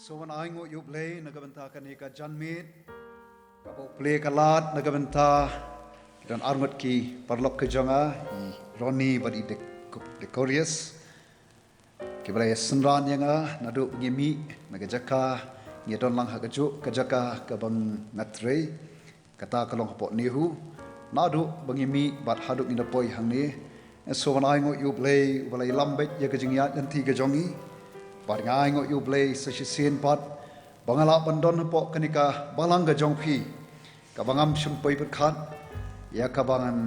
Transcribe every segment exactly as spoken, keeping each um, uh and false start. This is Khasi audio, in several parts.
Sngewbha ai nguh ïa U Blei na ka bynta kane ka janmiet kaba u plie ka lad na ka bynta ki don arngut ki paralok ka jong nga, i Ronnie bad i Dec-, Decorius, kiba la ïa synran ïa nga naduh ba ngi mih na ka jaka ngi don lang ha kajuh ka jaka kaba nga trei. Kata ka long hapoh NEHU, naduh ba ngi mih bad haduh ngin da poi hangne. Nga sngewbha ai nguh ïa U Blei uba la ïalam beit ïa ka jingïaid lynti ka jong ngi. Bad nga ai nguh ïa U Blei sa shisien pat ba nga lah ban don hapoh kane ka balang ka jong phi, kaba ngam shym poi pyrkhat ïa kaba ngan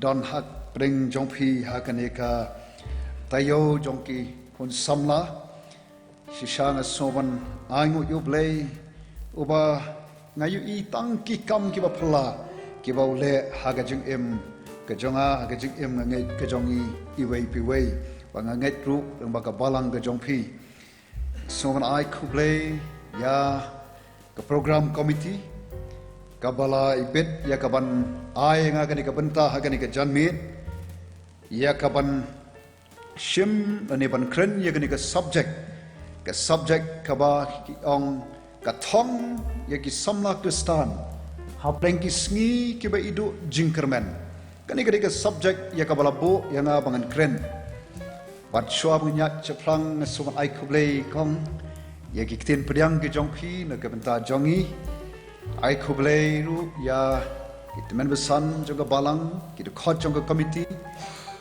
don hapdeng jong phi ha kane ka taïew jong ki khun samla. Shisha nga sngewbha ai nguh ïa U Blei uba nga ïohi tang ki kam kiba phylla kiba u leh ha ka jingim ka jong nga, ha ka jingim nga ngeit ka jong ngi iwei pa iwei, ba nga ngeit ruh ba ka balang ka jong phi. Sngewbha ai khublei ïa ka program committee kaba la ibit ïa kaban ai nga kane ka bynta ha kane ka janmiet, ïa kaban shim lane ban kren ïa kane ka subject, ka subject kaba ki ong ka thong ïa ki samla Khristan hapdeng ki sngi kiba iduh jingkyrmen. Kane ka dei ka subject ïa kaba la buh ïa nga ba ngan kren. Bad shuwa ba ngan ïaid shaphrang nga sngewbha ai khublei kong ïa ki ktien pdiang ki jong phi na ka bynta jong ngi. Ai khublei ruh ïa ki tymmen basan jong ka balang, ki dkhot jong ka committee,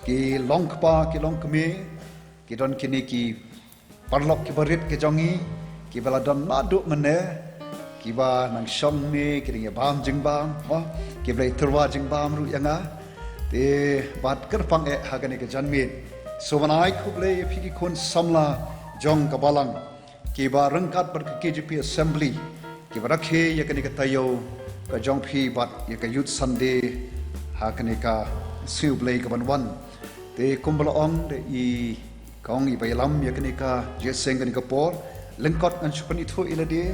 ki long kpa ki long kmie, ki don kine ki paralok kiba rit ki jong ngi, kiba la don naduh mynne, kiba nang shong ne ki dang ïa bam jingbam, oh, kiba la ïa tyrwa jingbam ruh ïa nga. Te bad kyrpang eh ha kane ka janmiet, sngewbha ai khublei ïa phi ki khun samla jong ka balang, kiba ryngkat bad ka K J P Assembly kiba rakhe ïa kane ka taïew ka jong phi bad ïa ka Youth Sunday ha kane ka sngi U Blei kaban wan. Te kumba la ong da i kong iba ïalam ïa kane ka jingïaseng kane ka por, lyngkot ngan shu pynithuh ïa lade.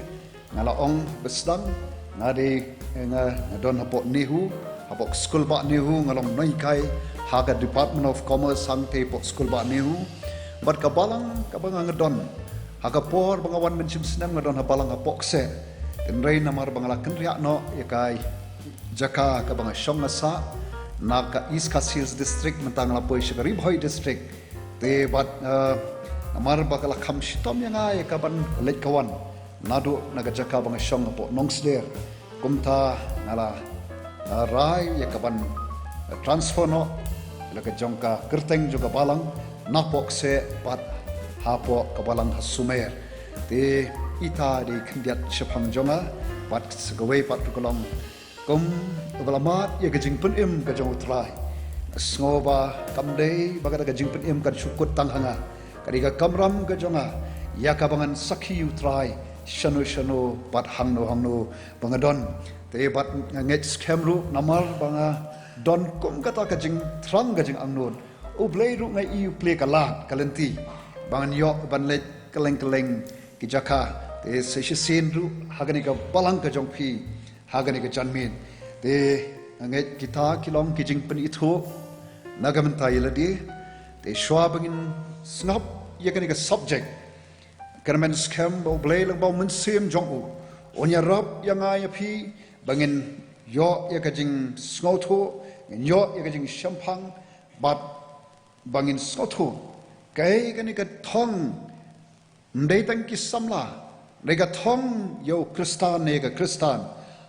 Nga la ong ba sdang nga dei, eh, nga, nga don hapoh NEHU, hapoh skul bah NEHU, nga long nonghikai ha ka Department of Commerce hangtei hapoh skul bah NEHU. Bad ka balang kaba nga, nga don ha ka por ba nga wan ban shim snem nga don ha balang hapoh kseh. Hynrei namar ba nga la kynriah noh ïa ka jaka kaba nga shong nga sah na ka East Khasi Hills District, mynta nga la poi sha ka Ri Bhoi District. Te bad, eh, namar ba ka la kham shitom ïa nga ïa kaban leit ka wan naduh na ka jaka ba nga shong hapoh Nongsder. Kumta nga la, eh, rai ïa kaban, eh, transfer noh la ka jong ka kyrteng jong ka balang napoh kseh bad hapoh ka balang ha Sumer. Te ita dei khyndiat shaphang jong nga bad sa kawei pat ruh ka long kum uba la mad ïa ka jingpynim ka jong U Trai. Sngewbha kam dei ba kata ka jingpynim kan shu kut tang ha nga. Ka dei ka kamram ka jong nga ïa kaba ngan sakhi U Trai shano shano bad hangno hangno ba nga don. Te bad nga ngeit skhem ruh namar ba nga don kum kata ka jingthrang ka jingangnud. U Blei ruh nga i u plie ka lad ka lynti ba ngan ïoh ban leit kylleng kylleng ki jaka. Te sa shisien ruh ha kane ka balang ka jong phi ha kane ka janmiet. Te nga ngeit kita ki long ki jingpynithuh na ka bynta ïa lade. Te shuwa ba ngin sngap ïa kane ka subject, kyrmen skhem ba U Blei lyngba U Mynsiem jong u un ïarap ïa nga ïa phi ba ngin ïoh ïa ka jingsngewthuh, ngin ïoh ïa ka jingshemphang bad ba ngin sngewthuh kaei kane ka thong. Ym dei tang ki samla, ym dei ka thong ïa u Khristan ne ka Khristan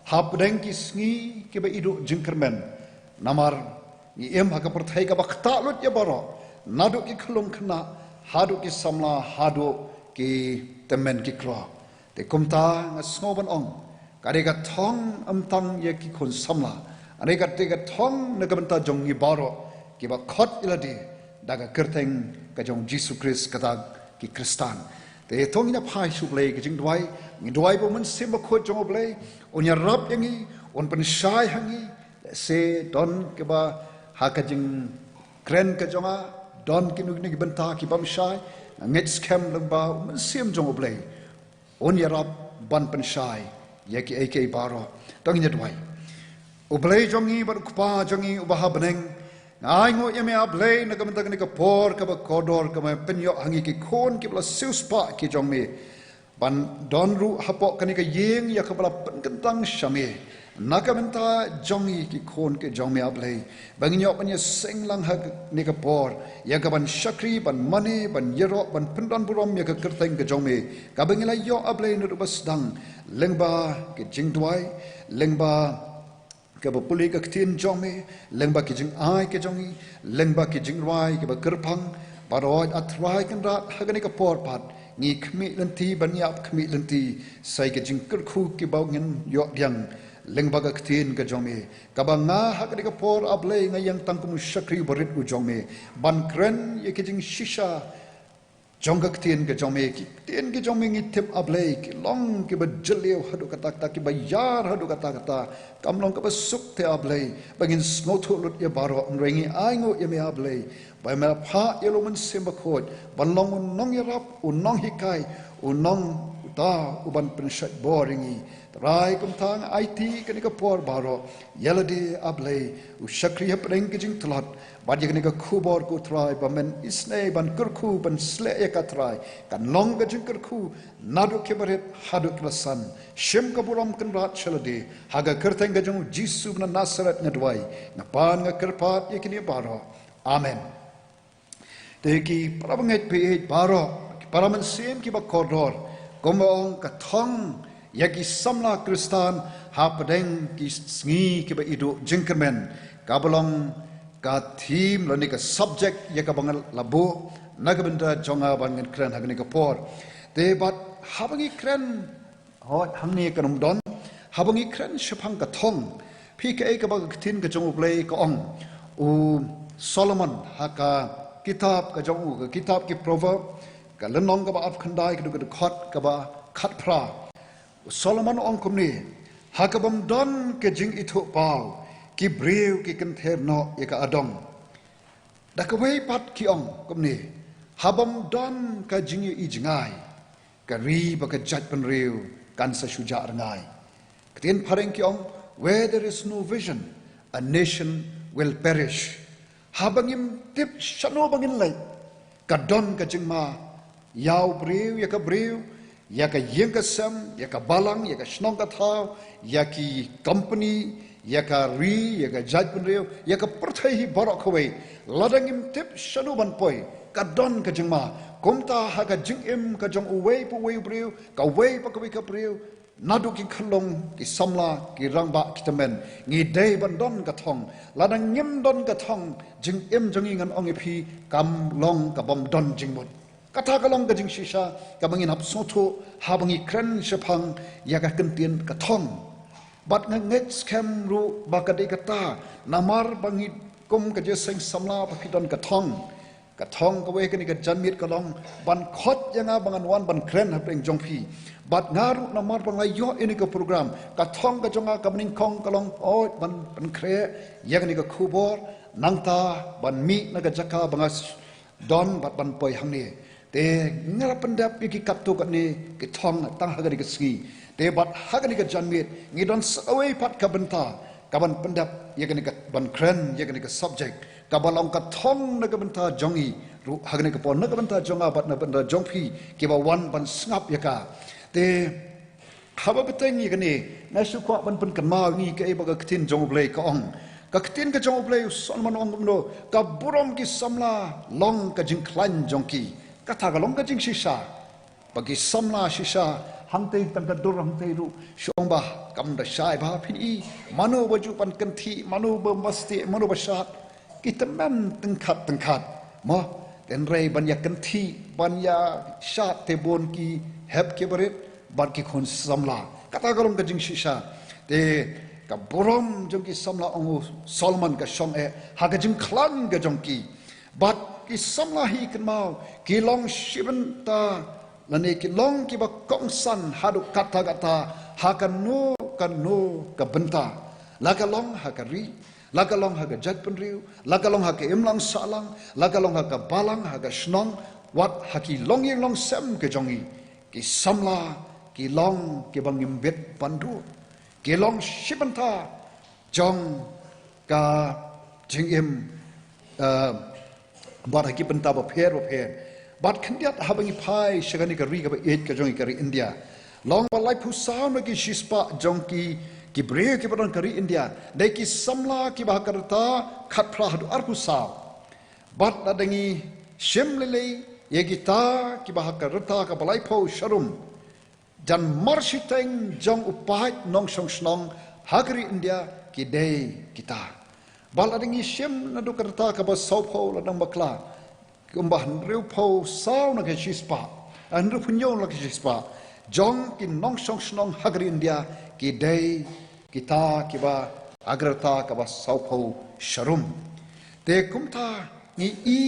hapdeng ki sngi kiba iduh jingkyrmen. Namar ngi im ha ka pyrthei kaba ktah lut ïa baroh, naduh ki khyllung khynnah haduh ki samla haduh ki tymmen ki khlok. Te kumta nga sngew ban ong ka dei ka thong ym tang ïa ki khun samla, ka dei ka, dei ka thong na ka bynta jong ngi baroh kiba khot ïa lade da ka kyrteng ka jong Jisu Khrist kata ki Khristan. Te to ngin ïa phai sha U Blei ka jingduwai, ngi duwai ba U Mynsiem Bakhuid jong U Blei un ïarap ïa ngi, un pynshai ha ngi. Lehse don kiba ha ka jingkren ka jong nga don kino kino ki bynta ki bym shai, nga ngeit skhem lyngba U Mynsiem jong U Blei un ïarap ban pynshai ïa kiei kiei baroh. To ngin ïa duwai. U Blei jong ngi bad U Kpa jong ngi uba ha bneng, nga ai nguh ïa me A Blei na ka bynta kane ka por kaba kordor kaba me pynïoh ha ngi ki khun kiba la siewspah ki jong me Ban don ruh hapoh kane ka ïing ïa kaba la pynkyntang sha me na ka bynta jong ngi ki khun ki jong me, A Blei, ba ngin ïoh ban ïaseng lang ha kane ka por ïa ka ban shakri, ban mane, ban ïaroh, ban pyndon burom ïa ka kyrteng ka jong me kaba ngi la ïoh, A Blei, naduh ba sdang, lyngba ki jingduwai, lyngba kaba pule ka ktien jong me, lyngba ki jingai ka jong ngi, lyngba ki jingrwai kaba kyrpang. Baroh, A Trai Kynrad, ha kane ka por pat ngi khmih lynti ban ïap khmih lynti sa ïa ka jingkyrkhu kaba ngin ïoh pdiang lyngba ka ktien ka jong me, kaba nga ha kane ka por, A Blei, nga ïeng tang kum u shakri barit u jong me ban kren ïa ki jingshisha jong ka ktien ka jong me. Ki ktien ki jong me, ngi tip, A Blei, ki long kiba jylliew haduh katta katta, kiba ïar haduh katta katta. Kam long kaba suk te, A Blei, ba ngin sngewthuh lut ïa baroh, hynrei ngi ainguh ïa me, A Blei, ba me la phah ïa la u Mynsiem Bakhuid ban long u nongïarap, u nonghikai, u nong, uta uban pynshait bor ïa ngi. Trai, kumta nga aiti kane ka por baroh ïa lade, A Blei, u shakri hapdeng ka jingtlot, bad ïa kane ka khubor ko Trai ba men isynei ban kyrkhu, ban sleh ïa ka, Trai, kan long ka jingkyrkhu naduh kiba rit haduh kiba san. Shim ka burom Kynrad sha lade, ha ka kyrteng ka jong u Jisu na Nasareth nga duwai, nga pan, nga kyrpad ïa kine baroh. Amen. Te ki para bangeit baieit baroh, ki para mynsiem kiba kordor, kumba ong ka thong ïa ki samla Khristan hapdeng ki sngi kiba iduh jingkyrmen, kaba long ka theme lane ka subject ïa kaba nga la buh na ka bynta jong nga ban ngan kren ha kane ka por. Te bad haba ngi kren, hooid, hangne kan ym don, haba ngi kren shaphang ka thong, phi, kaei kaba ka ktien ka jong U Blei ka ong? U Solomon ha ka kitab ka jong u, ka kitab ki Proverb, ka lynnong kaba arphew khyndai, ka dkhot kaba khatphra, u Solomon u ong kumne: Ha ka bym don ka jingithuhpaw, ki briew ki kynther noh ïa ka adong. Da kawei pat ki ong kumne: Ha bym don ka jingïohi jngai, ka ri bad ka jaitbynriew kan sa shu jah rngai. Ktien phareng ki ong: Where there is no vision, a nation will perish. Haba ngim tip shano ba ngin leit, ka don ka jingma ïa u briew, ïa ka briew, ïa ka ïing ka sem, ïa ka balang, ïa ka shnong ka thaw, ïa ki company, ïa ka ri, ïa ka jaitbynriew, ïa ka pyrthei hi baroh kawei. Lada ngim tip shano ban poi, ka don ka jingma. Kumta ha ka jingim ka jong uwei pa uwei u briew, kawei pa kawei ka briew, naduh ki khyllung, ki samla, ki rangbah, ki tymmen, ngi dei ban don ka thong. Lada ngim don ka thong, jingim jong ngi, ngan ong ïa phi, kam long ka bym don jingmut. Kata ka long ka jingshisha kaba ngin hap sngewthuh haba ngi kren shaphang ïa ka kyntien ka thong. Bad nga ngeit skhem ruh ba ka dei kata, namar ba ngi kum ka jingïaseng samla ba phi don ka thong. Ka thong kawei kane ka janmiet ka long ban khot ïa nga ba ngan wan ban kren hapdeng jong phi. Bad nga ruh, namar ba nga ïoh ïa kane ka program, ka thong ka jong nga kaba nyngkong ka long, oh, ban pynkhreh ïa kane ka khubor, nangta ban mih na ka jaka ba nga don bad ban poi hangne. Te nga la pyndep ïa ki katto katne ki thong tang ha kane ka sngi. Te bad ha kane ka janmiet ngi don sa kawei pat ka bynta kaban pyndep ïa kane ka, ban kren ïa kane ka subject, kaba long ka thong na ka bynta jong ngi ruh ha kane ka por, na ka bynta jong nga bad na ka bynta jong phi kiba wan ban sngap ïa ka. Te haba bteng ïa kane, nga shu kwah ban pynkynmaw ïa ngi kaei ba ka ktien jong U Blei ka ong. Ka ktien ka jong U Blei, u Solomon u ong kumno: Ka burom ki samla long ka jingkhlaiñ jong ki. Kata ka long ka jingshisha. Ba ki samla shisha, hangtei tang ka dur hangtei ruh, shu ong ba kam da shai ba, phin i, mano ba ju ban kynthih, mano ba masti, mano ba shad. Ki tymmen tyngkhat tyngkhat. Mo, hynrei ban ïa kynthih, ban ïa shad te bun ki hep ki barit bad ki khun samla. Kata ka long ka jingshisha. Te ka burom jong ki samla, ong u Solomon, ka shong eh ha ka jingkhlaiñ ka jong ki. Bad ki samla hi, kynmaw, ki long shibynta, lane ki long kiba kongsan haduh katta katta ha kano kano ka bynta. La ka long ha ka ri, la ka long ha ka jaitbynriew, la ka long ha ka imlang sahlang, la ka long ha ka balang, ha ka shnong, wat ha ki longïing longsem ka jong ngi. Ki samla ki long kiba ngim bit ban dur. Ki long shibynta jong ka jingim, eh, bad ha ki bynta bapher bapher. Bad khyndiat haba ngi phai sha kane ka ri kaba ïeit ka jong ngi ka ri India, long ba laiphew saw na ki shispah jong ki, ki briew kiba don ka ri India dei ki samla kiba ha ka rta khatphra haduh arphew saw. Bad lada ngi shim lei lei ïa kita kiba ha ka rta kaba laiphew sharum, jan marshiteng jong u paid nongshong shnong ha ka ri India ki dei kita. Bad lada ngi shim naduh ka rta kaba sawphew, lada ngi bakla, kumba hynriewphew saw na ka shispah, hynriewphew hynñiew na ka shispah jong ki nongshong shnong ha ka ri India ki dei kita kiba ha ka rta kaba sawphew sharum. Te kumta ngi i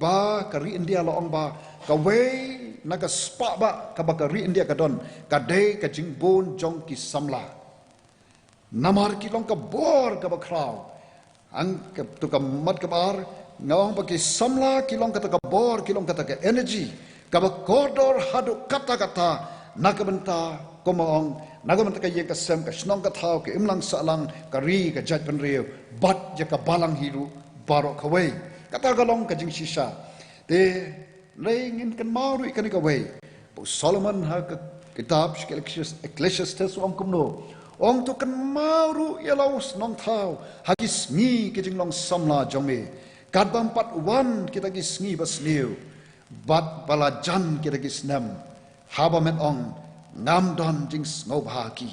ba ka ri India la ong ba kawei na ka spah ba kaba ka ri India ka don ka dei ka jingbun jong ki samla. Namar ki long ka bor kaba khraw. Hangto ka mat kaba ar nga ong ba ki samla ki long kata ka bor, ki long kata ka energy kaba kordor haduh katta katta na ka bynta, kumba ong, na ka bynta ka ïing ka sem, ka shnong ka thaw, ka imlang sahlang, ka ri, ka jaitbynriew bad ïa ka balang hi ruh baroh kawei. Kata ka long ka jingshisha. Te hynrei ngin kynmaw ruh ïa kane kawei. Ba u Solomon ha ka kitab sha ki Ecclesiastes u ong kumno? Ong, to kynmaw ruh ïa la u nongthaw ha ki sngi ki jinglong samla jong me, katba ym pat wan kita ki sngi basniew, bad ba la jan kita ki snem haba men ong, ngam don jingsngewbha ha ki.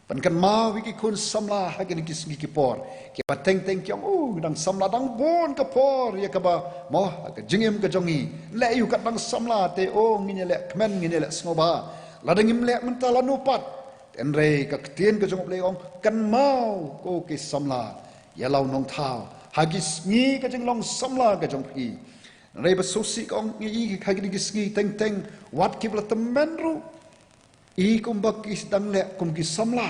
Pynkynmaw ïa ki khun samla ha kine ki sngi ki por kiba teng teng ki ong, u, dang samla dang bun ka por ïa kaba, mo, ha ka jingim ka jong ngi. Leh ïa u kat dang samla te, o, ngin ïa leh kmen, ngin ïa leh sngewbha. Lada ngim leh mynta lano pat? Te hynrei ka ktien ka jong U Blei ong, kynmaw ko ki samla ïa la u nongthaw ha ki sngi ka jinglong samla ka jong phi. Hynrei ba sngewsih ka ong, ngi i ha kine ki sngi teng teng wat kiba la tymmen ruh i kumba ki dang leh kum ki samla.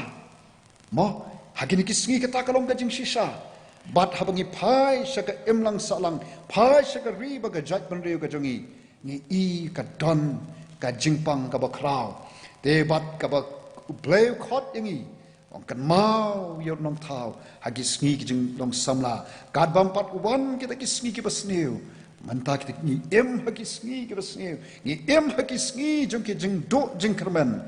Mo, ha kine ki sngi kata ka long ka jingshisha. Bad haba ngi phai sha ka imlang sahlang, phai sha ka ri bad ka jaitbynriew ka jong ngi, ngi i ka don ka jingpang kaba khraw. Te bad kaba U Blei u khot ïa ngi, ong, kynmaw ïa u nongthaw ha ki sngi ki jinglong samla, katba ym pat wan kita ki sngi ki basniew. Mynta kita ngi im ha ki sngi ki basniew, ngi im ha ki sngi jong ki jingduh jingkyrmen.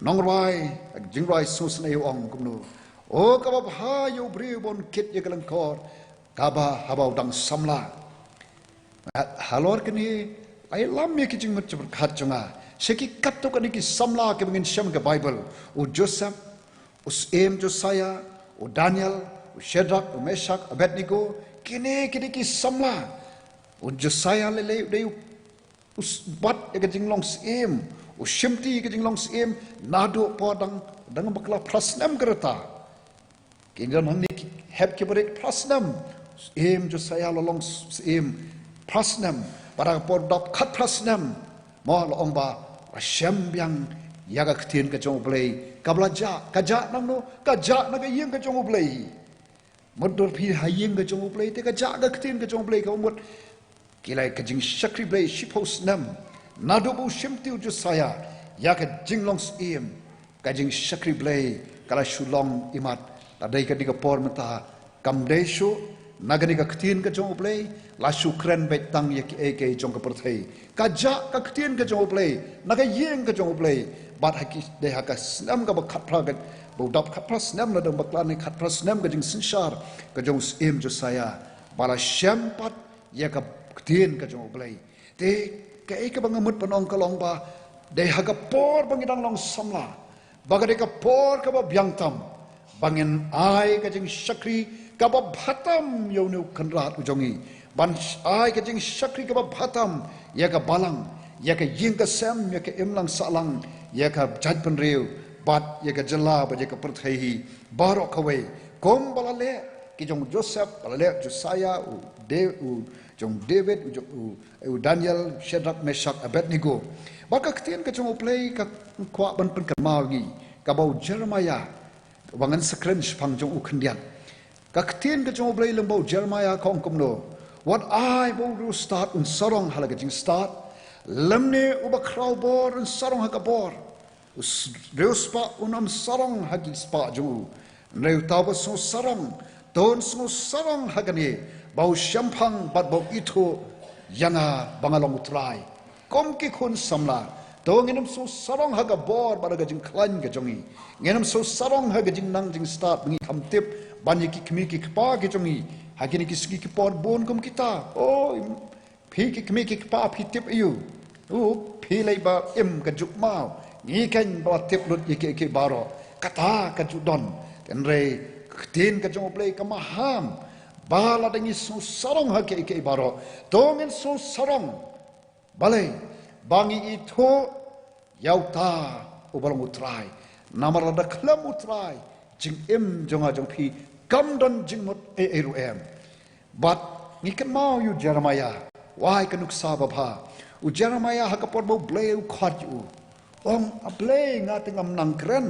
Nongrwai, jingrwai sngewsynei u ong kumno? O kaba bha ïa u briew ban kit ïa ka lyngkor kaba haba u dang samla. Halor kane, ai lam ïa ki jingmut jingpyrkhat jong nga sha ki katto katne ki samla kiba ngin shem ha ka Baibl. U Joseph, u syiem Josiah, u Daniel, u Shadrach, u Meshach, Abednego, kine kine ki samla. U Josiah lei lei u dei u u s-, bat ïa ka jinglong syiem, u shimti ïa ka jinglong syiem naduh por dang, dang bakla phra snem ka rta. Ki don hangne ki hep ki barit phra snem. Syiem Josiah la long syiem phra snem. Bad ha ka por dap khatphra snem, mo, la ong ba la shem biang ïa ka ktien ka jong U Blei kaba la jah. Ka jah nangno? Ka jah na ka ïing ka jong U Blei. Mutdur phi ha ïing ka jong U Blei te ka jah ka ktien ka jong U Blei, ka mut ki la ïa ka jingshakri Blei shiphew snem. Naduh ba u shimti u Josiah ïa ka jinglong syiem, ka jingshakri Blei ka la shu long imat. Lada dei ka dei ka por mynta kam dei shuh. Na ka dei ka ktien ka jong U Blei la shu kren beit tang ïa kiei kiei jong ka pyrthei. Ka jah ka ktien ka jong U Blei na ka ïing ka jong U Blei. Bad ha ki, dei ha ka snem kaba khatphra, ka ba u dap khatphra snem, la dang bakla ne khatphra snem ka jingsynshar ka jong u syiem Josiah, ba la shem pat ïa ka ktien ka jong U Blei. Te kaei kaba nga mut ban ong ka long ba dei ha ka por ba ngi dang long samla, ba ka dei ka por kaba biang tam ba ngin ai ka jingshakri kaba bha tam ïa une u Kynrad u jong ngi, ban ai ka jingshakri kaba bha tam ïa ka balang, ïa ka ïing ka sem, ïa ka imlang sahlang, ïa ka jaitbynriew bad ïa ka jylla bad ïa ka pyrthei hi baroh kawei. Kumba la leh ki jong u Joseph, ba la leh Josiah, u De-, u jong u David, u jong u, u Daniel, Shadrach, Meshach, Abednego. Bad ka ktien ka jong U Blei ka kwah ban pynkynmaw ngi kaba u Jeremiah, ba ngan sa kren shaphang jong u khyndiat. Ka ktien ka jong U Blei lyngba u Jeremiah ka ong kumno? Wat ai ba u riewstad un sarong ha la ka jingstad, lymne uba khraw bor un sarong ha ka bor. U s-, riewspah un ym sarong ha ki spah jong u. Hynrei uta uba sngew sarong, to un sngew sarong ha kane, ba u shemphang bad ba u ithuh ïa nga ba nga long u trai. Kum ki khun samla, to ngin ym shu sarong ha ka bor bad ha ka jingkhlaiñ ka jong ngi. Ngin ym shu sarong ha ka jingnang jingstad ba ngi kham tip ban ïa ki kmie ki kpa ki jong ngi ha kine ki sngi ki por bun kum kita. O, phi ki kmie ki kpa phi tip aiu? U, phi lei ba im ka juk maw. Ngi keiñ ba la tip lut ïa kiei kiei baroh. Kata ka ju don. Hynrei ka ktien ka jong U Blei ka maham ba lada ngi shu sarong ha kiei kiei baroh, to ngin shu sarong. Balei? Ba ngi ithuh ïa uta uba long u trai. Namar lada khlem u trai, jingim jong nga jong phi kam don jingmut ei ei ruh em. Bad ngi kynmaw ïa u Jeremiah, wai ka nuksa babha. U Jeremiah ha ka por ba U Blei u khot ïa u, ong, A Blei, nga te ngam nang kren,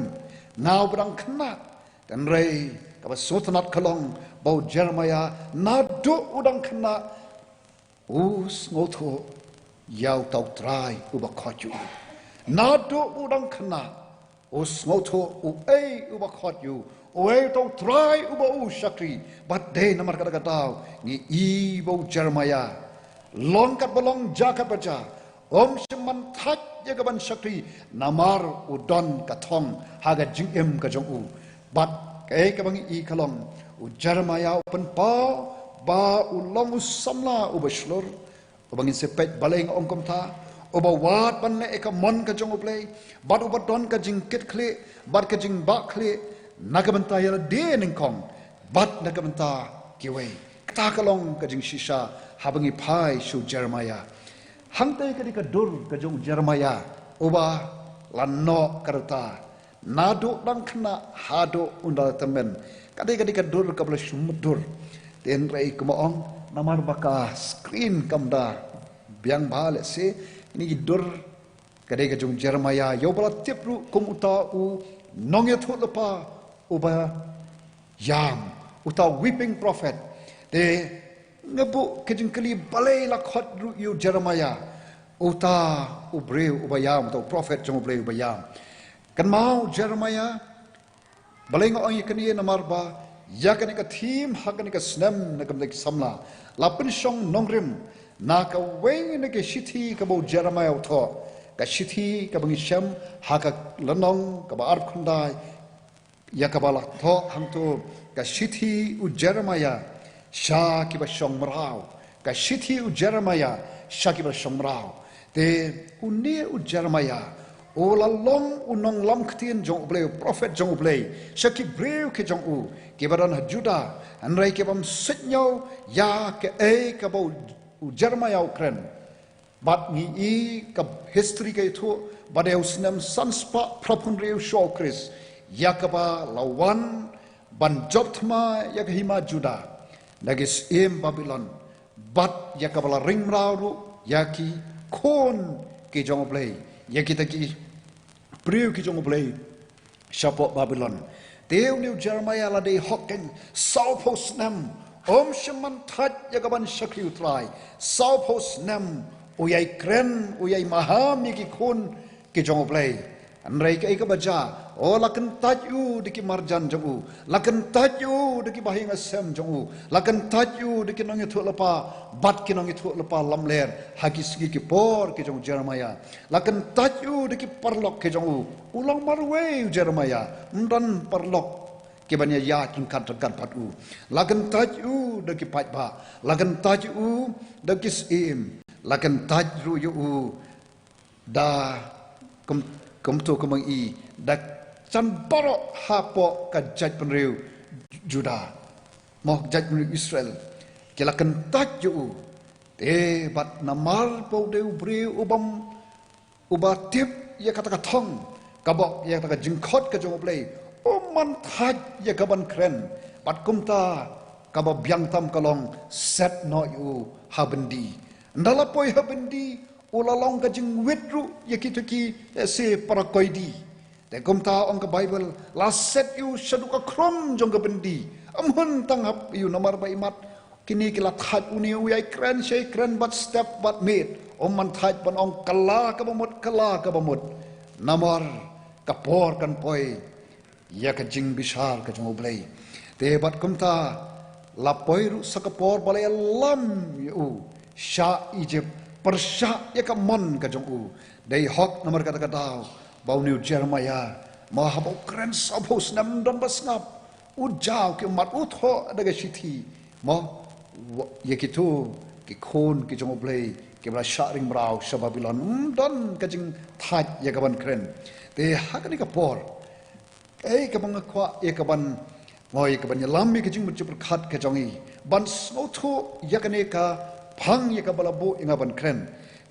nga uba dang khynnah. Hynrei kaba sngewtynnat ka long ba u Jeremiah naduh u dang khynnah u sngewthuh ïa uta u trai uba khot ïa u. Naduh u dang khynnah u sngewthuh uei uba khot ïa u, uei uta u trai uba u shakri. Bad dei namar kata ka daw ngi i ba u Jeremiah long katba long, jia katba jia, um shym ban thait ïa ka ban shakri namar u don ka thong ha ka jingim ka jong u. Bad kaei kaba ngi i ka long, u Jeremiah u pynpaw ba u long u samla uba shlur, uba ngin sa peit balei nga ong kumta, uba wad ban leh ïa ka mon ka jong U Blei, bad uba don ka jingkitkhlieh bad ka jingbahkhlieh na ka bynta ïa lade nyngkong bad na ka bynta kiwei. Kata ka long ka jingshisha haba ngi phai sha u Jeremiah. Hangtei ka dei ka dur ka jong u Jeremiah uba la noh ka rta naduh dang khynnah haduh un da tymmen. Ka dei, ka dei ka dur kaba la shu mutdur. Te hynrei kumba ong, namar ba ka screen kam da biang bha lehse, kine ki dur ka dei ka jong u Jeremiah, ïa uba la tip ruh kum uta u nongïathuhlypa uba ïam, uta u weeping prophet. Te nga buh ka jingkylli, balei la khot ruh ïa u Jeremiah uta u briew uba ïam, uta u prophet jong U Blei uba ïam? Kynmaw, Jeremiah, balei nga ong ïa kane, namar ba ïa kane ka theme ha kane ka snem na ka bynta ki samla la pynshong nongrim na kawei na ki shithi kaba u Jeremiah u thoh, ka shithi kaba ngi shem ha ka lynnong kaba arphew khyndai, ïa kaba la thoh hangto, ka shithi u Jeremiah sha kiba shong mraw. Ka shithi u Jeremiah sha kiba shong mraw. Te une u Jeremiah u la long u nonglam ktien jong U Blei, u prophet jong U Blei sha ki briew ki jong u kiba don ha Judah, hynrei ki bym suidñiew ïa kaei kaba u, u Jeremiah u kren. Bad ngi i ka history ka ïathuh ba dei u snem san spah phra phew hynriew sha u Khrist, ïa kaba la wan ban jop thma ïa ka hima Judah na ki syiem Babilon, bad ïa kaba la ring mraw ruh ïa ki khun ki jong U Blei, ïa kita ki briew ki jong U Blei shapoh Babilon. Te une u Jeremiah la dei hok keiñ, saw phew snem um shym ban thait ïa ka ban shakri u Trai. Saw phew snem u ïai kren, u ïai maham ïa ki khun ki jong U Blei. Hynrei kaei kaba jia? O, la kyntait u da ki marjan jong u, la kyntait u da ki bahaïing hasem jong u, la kyntait u da ki nongïathuhlypa bad ki nongïathuhlypa lamler ha ki sngi ki por ki jong u Jeremiah. La kyntait u da ki paralok ki jong u. U long marwei u Jeremiah, ym don paralok ki ban ïaid ryngkat ryngkat bad u. La kyntait u da ki paidbah, la kyntait u da ki syiem, la kyntait ruh ïa u da kum, kumto kumba ngi i da chan baroh hapoh ka jaitbynriew Judah, mo, jaitbynriew Israel, ki la kyntait ïa u. Te bad namar ba u dei u briew u bym, uba tip ïa kata ka thong, kaba, ïa kata ka jingkhot ka jong U Blei, um man thait ïa ka ban kren. Bad kumta kaba biang tam ka long set noh ïa u ha byndi. Ynda la poi ha byndi, u la long ka jingwit ruh ïa kito ki, eh, se para koidi. Te kumta ong ka Baibl, la set ïa u shaduh ka khrum jong ka byndi. Ym hun tang hap ïa u namar ba imat kine ki la thait une u ïai kren shai kren bad step bad miet. Um man thait ban ong kylla kaba mut, kylla kaba mut. Namar ka por kan poi ïa ka jingbishar ka jong U Blei. Te bad kumta la poi ruh sa ka por ba la ïalam ïa u shah Egypt, pyrshah ïa ka mon ka jong u. Dei hok namar kata ka daw ba une u Jeremiah, ma haba u kren saphew snem, ym don ba sngap, u jaw ki ummat, u thoh da ka shithi, ma wa-, ïa kito ki khun ki jong U Blei kiba la shah ring mraw sha Babilon, ym don ka jingthait ïa kaban kren. Te ha kane ka por, kaei kaba nga kwah ïa kaban, nga ïa kaban ïalam ïa ka jingmut jingpyrkhat ka jong i, ban sngewthuh ïa kane ka phang ïa kaba la buh ïa nga ban kren.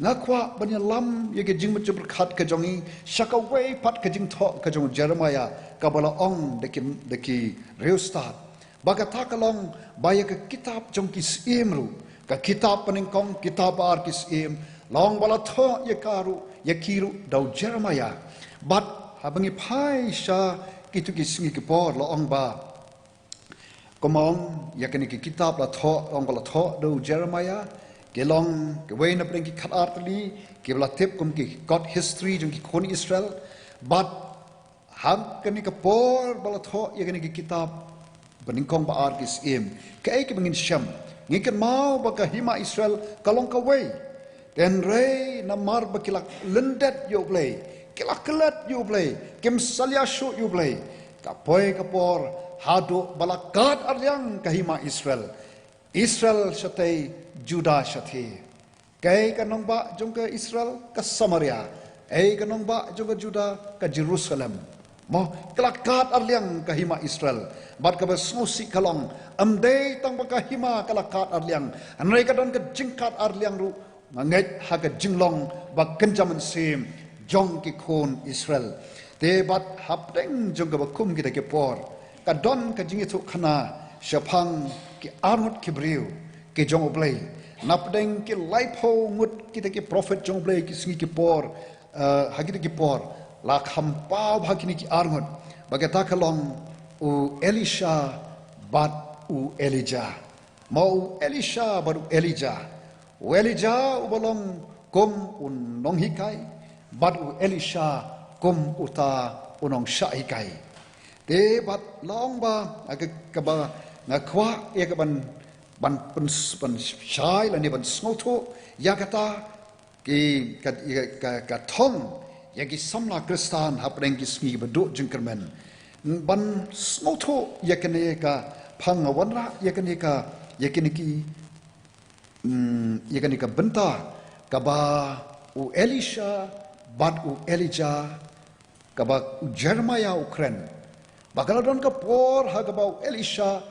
Nga kwah ban ïalam ïa ka jingmut jingpyrkhat ka jong i sha kawei pat ka jingthoh ka jong u Jeremiah, kaba la ong da ki, da ki riewstad. Ba kata ka long ba ïa ka kitab jong ki syiem ruh, ka kitab banyngkong, kitab ba ar ki syiem, long ba la thoh ïa ka ruh, ïa ki ruh da u Jeremiah. Bad haba ngi phai sha kito ki sngi ki por, la ong ba, kumba ong, ïa kane ki kitab la thoh, long ba la thoh da u Jeremiah, ki long kiwei na pdeng ki khatar tylli kiba la tip kum ki kot history jong ki khun Israel. Bad ha kane ka por ba la thoh ïa kane ka kitab banyngkong ba ar ki syiem, kaei kaba ngin shem? Ngi kynmaw ba ka hima Israel ka long kawei. Hynrei namar ba ki la lyndet ïa U Blei, ki la klet ïa U Blei, kim salia shuh ïa U Blei, ka poi ka por haduh ba la kad arliang ka hima Israel. Israel shatei, Judah shatei. Kaei ka nongbah jong ka Israel? Ka Samaria. Ei ka nongbah jong ka Judah? Ka Jerusalem. Mo, ka la kad arliang ka hima Israel. Bad kaba sngewsih ka long, ym dei tang ba ka hima ka la kad arliang, hynrei ka don ka jingkad arliang ruh, nga ngeit, ha ka jinglong ba kynja mynsiem jong ki khun Israel. Te bad hapdeng jong kaba kum kita ki por, ka don ka jingïathuhkhana shaphang ki arngut ki briew ki jong U Blei. Na pdeng ki laiphew ngut kita ki prophet jong U Blei ki sngi ki por, eh, ha kita ki por, la kham paw ha kine ki arngut. Ba kata ka long u Elisha bad u Elijah. Mo, u Elisha bad u Elijah. U Elijah uba long kum u nonghikai, bad u Elisha kum uta u nongshah hikai. Te bad la ong ba, ha ka, kaba nga kwah ïa kaban, ban pyn-, ban shai lane ban sngewthuh ïa kata, ki, ka, ka, ka, ka thong ïa ki samla Khristan hapdeng ki sngi ba duh jingkyrmen. Ban sngewthuh ïa kane ka phang, nga wanrah ïa kane ka, ïa kine ki, mm, ïa kane ka bynta kaba u Elisha bad u Elijah, kaba u Jeremiah u kren. Ba ka la don ka por ha kaba u Elisha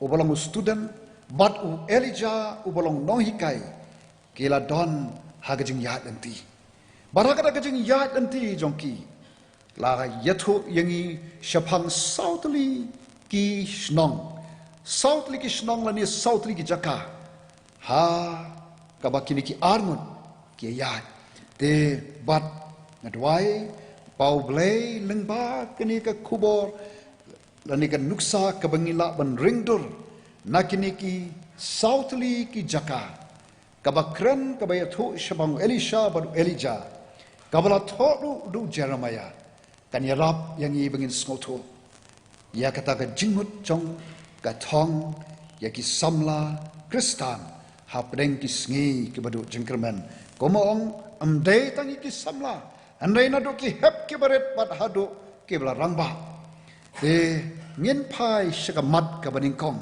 uba long u student bad u Elijah uba long nonghikai, ki la don ha ka jingïaid lynti. Bad ha kata ka jingïaid lynti jong ki, la ïathuh ïa ngi shaphang saw tylli ki shnong. Saw tylli ki shnong lane saw tylli ki jaka ha kaba kine ki arngut ki ïaid. Te bad nga duwai ba U Blei lyngba kane ka khubor lane ka nuksa kaba ngi lah ban ring dur na kine ki saw tylli ki jaka, kaba kren, kaba ïathuh shaphang u Elisha bad u Elijah, kaba la thoh ruh da u Jeremiah, kan ïarap ïa ngi ba ngin sngewthuh ïa kata ka jingmut jong ka thong ïa ki samla Khristan hapdeng ki sngi kiba duh jingkyrmen. Kumba ong, ym dei tang ïa ki samla, hynrei naduh ki hep kiba rit bad haduh kiba la rangbah. Te ngin phai sha ka mat kaba nyngkong.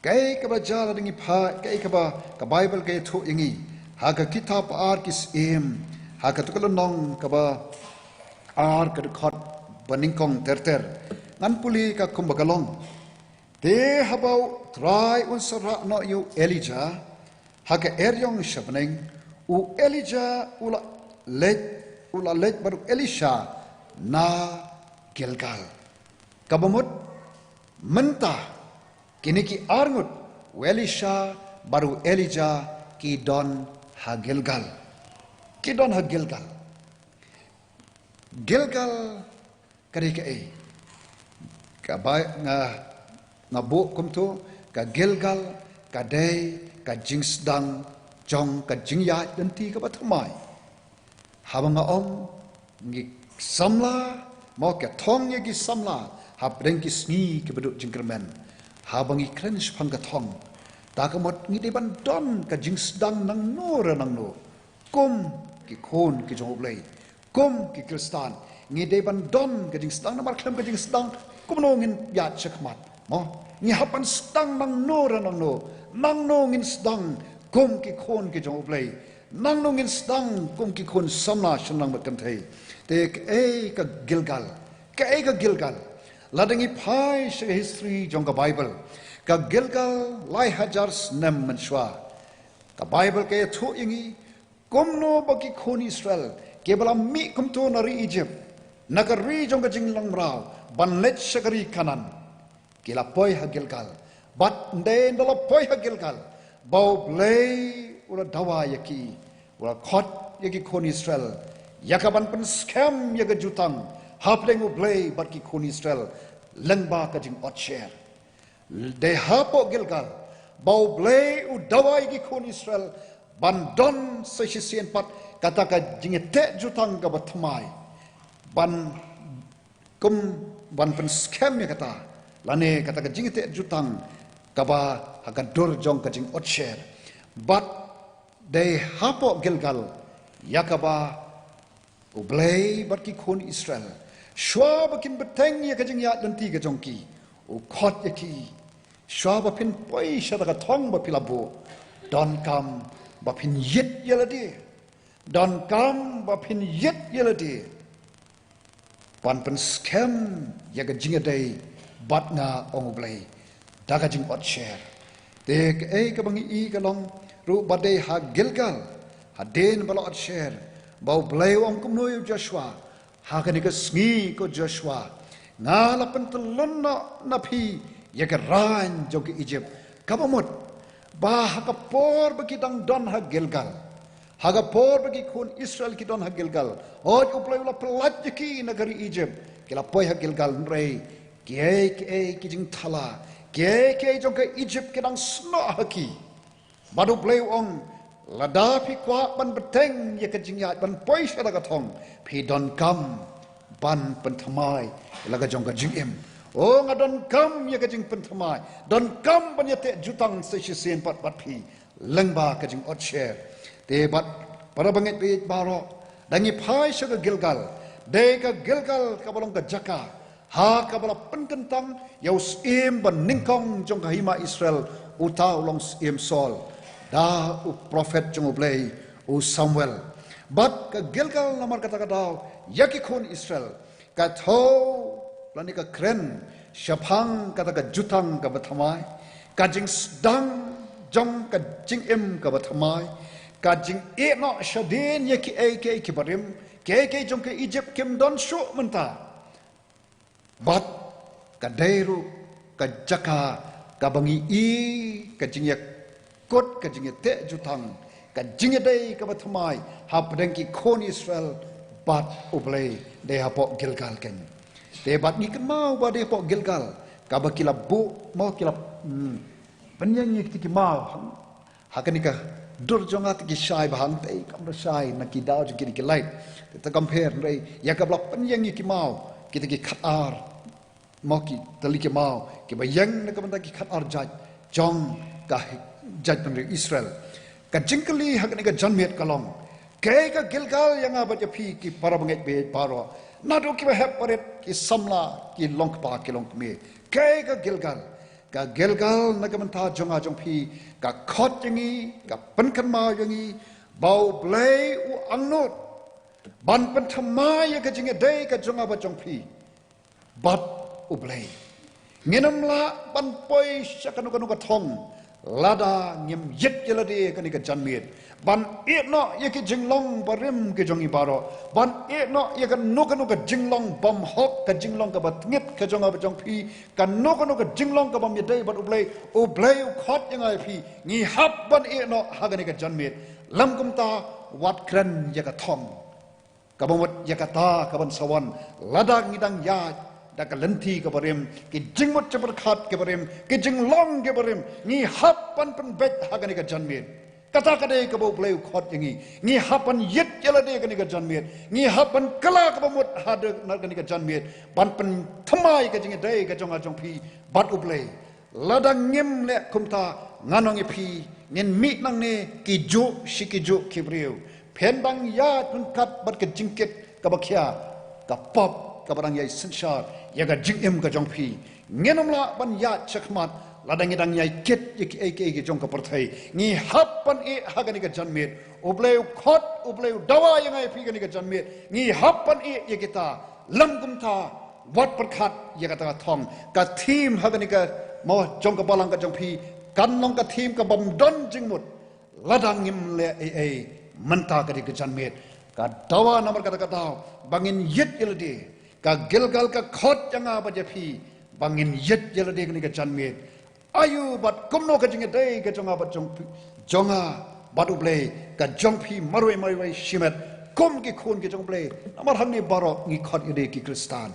Kaei kaba jia lada ngi phai, kaei kaba ka Baibl ka ïathuh ïa ngi ha ka kitab Ar Ki Syiem, ha katu ka lynnong kaba ar, ka dkhot ba nyngkong ter ter. Ngan pule ka kumba ka long. Te haba U Trai un sa rah noh ïa u Elijah ha ka eriong sha bneng, u Elijah u la leit, u la leit bad u Elisha na Gilgal. Kaba mut mynta kine ki arngut, u Elisha bad u Elijah, ki don ha Gilgal. Ki don ha Gilgal. Gilgal ka dei kaei? Kaba nga, nga buh kumto, ka Gilgal ka dei ka jingsdang jong ka jingïaid lynti kaba thymmai. Haba nga ong ngi samla, mo, ka thong ïa ki samla hapdeng ki sngi kiba duh jingkyrmen. Haba ngi kren shaphang ka thong, Ta ka mut ngi dei ban don ka jingsdang nangno re nangno kum ki khun ki jong U Blei, kum ki Khristan. Ngi dei ban don ka jingsdang, namar khlem ka jingsdang kumno ngin ïaid shakhmat, mo? Ngi hap ban sdang nangno re nangno, nangno ngin sdang kum ki khun ki jong U Blei, nangno ngin sdang kum ki khun samla shynrang bad kynthei. Te kaei ka Gilgal, kaei ka Gilgal? Lada ngi phai sha ka history jong ka Bible, ka Gilgal lai hajar snem mynshuwa, ka Bible ka ïathuh ïa ngi kumno ba ki khun Israel kiba la mih kumto na ri Egypt, na ka ri jong ka jinglong mraw, ban leit sha ka ri Kanaan, ki la poi ha Gilgal. Bad ynda la poi ha Gilgal, ba U Blei u la dawa ïa ki, u la khot ïa ki khun Israel ïa ka ban pynskhem ïa ka jutang hapdeng U Blei bad ki khun Israel lyngba ka jingotsher. Dei hapoh Gilgal ba U Blei u dawa ïa ki khun Israel ban don sa shisien pat kata ka jingïateh jutang kaba thymmai, ban kum ban pynskhem ïa kata, lane kata ka jingïateh jutang kaba ha ka dur jong ka jingotsher. Bad dei hapoh Gilgal ïa kaba U Blei bad ki khun Israel, shuwa ba kin bteng ïa ka jingïaid lynti ka jong ki, u khot ïa ki, shuwa ba phin poi sha ka thong ba phi la buh, donkam ba phin ïit ïa lade, donkam ba phin ïit ïa lade ban pynskhem ïa ka jingïadei bad nga, ong U Blei, da ka jingotsher. Te kaei kaba ngi i ka long ruh ba dei ha Gilgal, hadien ba la otsher, ba U Blei u ong kumno ïa u Joshua, ha kane ka sngi ko Joshua, nga la pyntyllun noh na phi ïa ka rain jong ka Egypt. Kaba mut ba ha ka por ba ki dang don ha Gilgal, ha ka por ba ki khun Israel ki don ha Gilgal, hooid U Blei u la pyllait ïa ki na ka ri Egypt, ki la poi ha Gilgal, hynrei kiei kiei ki jingthala, kiei kiei jong ka Egypt ki dang snoh ha ki. Bad U Blei u ong, lada phi kwah ban bteng ïa ka jingïaid ban poi sha da ka thong, phi donkam ban pynthymmai la ka jong ka jingim. O, nga donkam ïa ka jingpynthymmai, donkam ban ïateh jutang sa shisien pat bad phi lyngba ka jingotsher. Te bad para bangeit baieit baroh, da ngi phai sha ka Gilgal, dei ka Gilgal kaba long ka jaka ha kaba la pynkyntang ïa u syiem ba nyngkong jong ka hima Israel, uta u long Syiem Saul, da u prophet jong U Blei u Samuel. Bad ka Gilgal namar kata ka daw ïa ki khun Israel ka thew lane ka kren shaphang kata ka jutang kaba thymmai, ka jingsdang jong ka jingim kaba thymmai, ka jingïehnoh shadien ïa kiei kiei kiba rim, kiei kiei jong ka Egypt kim don shuh mynta. Bad ka dei ruh ka jaka kaba ngi i ka jingïakut, ka jingïateh jutang, ka jingïadei kaba thymmai hapdeng ki khun Israel bad U Blei, dei hapoh Gilgal keiñ. Te bad ngi kynmaw ba dei hapoh Gilgal kaba ki la buh, mo, ki la, hmm, pynïeng ïa kita ki maw ha kane ka dur jong nga, te ki shai ba hangtei kam da shai na ki daw jong kine ki light. Te kam pher, hynrei ïa kaba la pynïeng ïa ki maw, kita ki khatar, mo, ki tylli ki maw kiba ïeng na ka bynta ki khatar jait jong ka jaitbynriew Israel. Ka jingkylli ha kane ka janmiet ka long, kaei ka Gilgal ïa nga bad ïa phi ki para bangeit baieit baroh, naduh kiba heh barit, ki samla, ki longkpa, ki longkmie? Kaei ka Gilgal? Ka Gilgal na ka bynta jong nga jong phi ka khot ïa ngi, ka pynkynmaw ïa ngi ba U Blei u angnud ban pynthymmai ïa ka jingïadei ka jong nga bad jong phi bad U Blei. Ngin ym lah ban poi sha kano kano ka thong lada ngim ïit ïa lade ha kane ka janmiet ban ïehnoh ïa ki jinglong barim ki jong ngi baroh, ban ïehnoh ïa kano kano ka jinglong bymhok, ka jinglong kaba tngit ka jong nga bad jong phi, kano kano ka jinglong ka bym ïadei bad U Blei. U Blei u khot ïa nga ïa phi, ngi hap ban ïehnoh ha kane ka janmiet. Lym kumta, wat kren ïa ka thong. Kaba mut ïa kata ka ban sa wan lada ngi dang ïaid da ka lynti kaba rim, ki jingmut jingpyrkhat kiba rim, ki jinglong kiba rim, ngi hap ban pynbeit ha kane ka janmiet. Kata ka dei kaba U Blei u khot ïa ngi. Ngi hap ban ïit ïa lade ha kane ka janmiet. Ngi hap ban kylla kaba mut ha de na kane ka janmiet ban pynthymmai ka jingïadei ka jong nga jong phi bad U Blei. Lada ngim leh kumta, Ngan ong ïa phi, ngin mih nangne kijuh shi kijuh ki briew. Phin dang ïaid ryngkat bad ka jingkit kaba khia, ka pop kaba dang ïai synshar ïa ka jingim ka jong phi. Ngin ym lah ban ïaid shakhmat lada ngi dang ïai kit ïa kiei kiei ki jong ka pyrthei. Ngi hap ban ïeh ha kane ka janmiet. U Blei u khot, U Blei u dawa ïa nga ïa phi kane ka janmiet. Ngi hap ban ïeh ïa kita. Lem kumta, wat pyrkhat ïa kata ka thong. Ka theme ha kane ka, mo, jong ka balang ka jong phi, kan long ka theme kabym don jingmut lada ngim leh ei ei mynta ka dei ka janmiet. Ka dawa namar kata ka daw ba ngin ïit ïa lade. Ka Gilgal ka khot ïa nga bad ïa phi ba ngin ïit ïa lade kane ka janmiet. Aïu bad kumno ka jingïadei ka jong nga bad jong phi, jong nga bad U Blei, ka jong phi marwei marwei shimet kum ki khun ki jong U Blei. Namar hangne baroh ngi khot ïa lade ki Khristan.